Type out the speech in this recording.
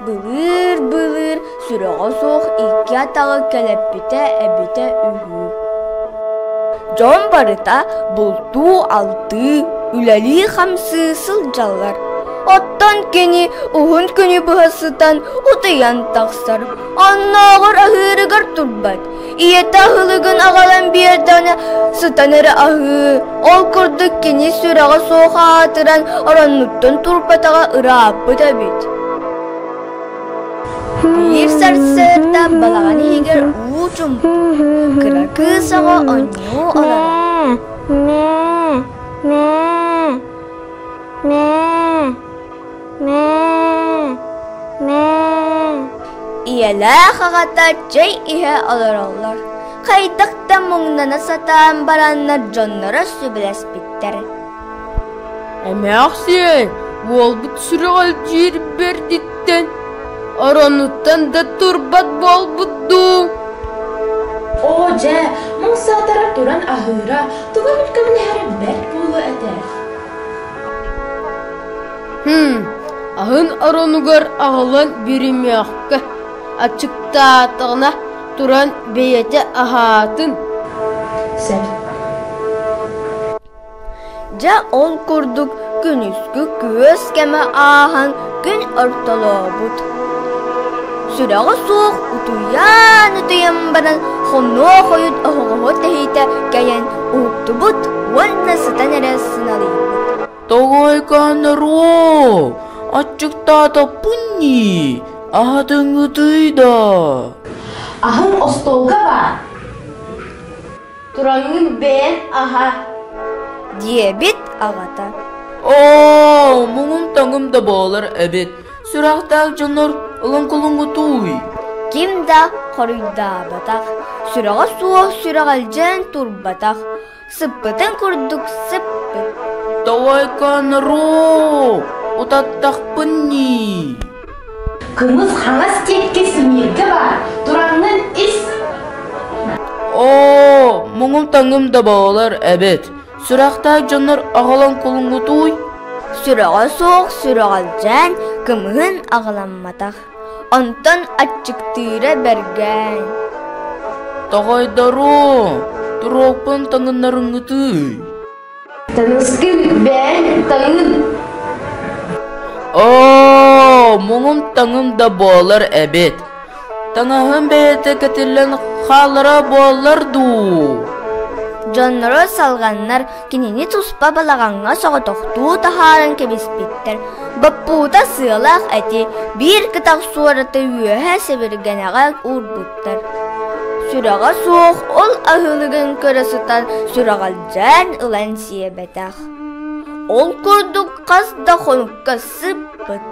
Былыыр-былыыр сүрэҕэ суох икки атаҕы кэлэппитэ эбитэ үһү. Дьон барыта бултуу-алтыы, үлэлии-хамсыы сылдьаллар. Оттон кини уһун күнү быһа сытан утуйан тахсар, оннооҕор аһыырыгар турбат. Ийэтэ аһылыгын аҕалан биэрдэҕинэ сытан эрэ аһыы. Ол курдук кини сүрэҕэ суох аатыран ороннуттан турбатаҕа ырааппыт эбит. Биир сарсыарда балаҕан иһигэр уу чумпу, кыра кыыс оҕо оонньуу олорор. Мээ, мээ, мээ, мээ, мээ. Ийэлээх аҕата чэй иһэ олороллор. Хайдах да муҥнана сатаан бараннар дьонноро сөбүлэспиттэр. Эмээхсиэн, уолбут сүрэҕэлдьиир бэрдиттэн, оронуттан да турбат буолбут дуу? Оо дьэ, муҥ саатара туран аһыыра, тугу эмит көмөлөһөрө бэрт буолуо этэ. Хм, аһын оронугар аҕалан биэримиэххэ, аччыктаатаҕына туран бэйэтэ аһаатын. Сөп. Дьэ ол курдук күнүскү күөс кэмэ ааһан күн ортолообут. Сүрэҕэ суох утуйаан-утуйан баран хомнуо хойут оһоҕоһо тэһиитэ кэйэн уһуктубут уонна сытан эрэ сыналыйбыт. Тоҕойкоонноруо, аччыктаатахпын ньии, аһатыҥҥытый да. Аһыҥ остуолга баар. Тураҥҥын бэйэҥ аһа диэбит аҕата. Оо, муҥум-таҥым да буолар эбит, сүрэхтээх дьоннор ылыҥкылыҥҥытууй. Ким да хоруйдаабатах, сүрэҕэ суох сүрэҕэлдьээн турбатах, сыппытын курдук сыппыт. Тоҕойкоонноруо, утаттахпын ньии. Кымыс хаҥас диэки симииргэ баар, тураҥҥын ис. Оо, муҥум-таҥым да буолар эбит, сүрэхтээх дьоннор аҕалан кулуҥҥутууй. Сүрэҕэ суох сүрэҕэлдьээн кымыһын аҕаламматах, онтон аччыктыыра бэргээн. Тоҕойдоруо, туруохпун таҥыннарыҥҥытыый. Таныскын бэйэҥ таҥын. Оо, муҥум-таҥым да буолар эбит. Таҥаһым бэйэтэ кэтиллэн хаалара буоллар дуу? Дьонноро салҕаннар кинини туспа балаҕаҥҥа соҕотохтуу таһааран кэбиспиттэр. Боппуута сыалаах эти биир кытах суораты үөһэ сэбиргэнэҕэ уурбуттар. Сүрэҕэ суох ол аһылыгын көрө сытан сүрэҕэлдьээн ылан сиэбэтэх. Ол курдук хас да хонукка сыппыт.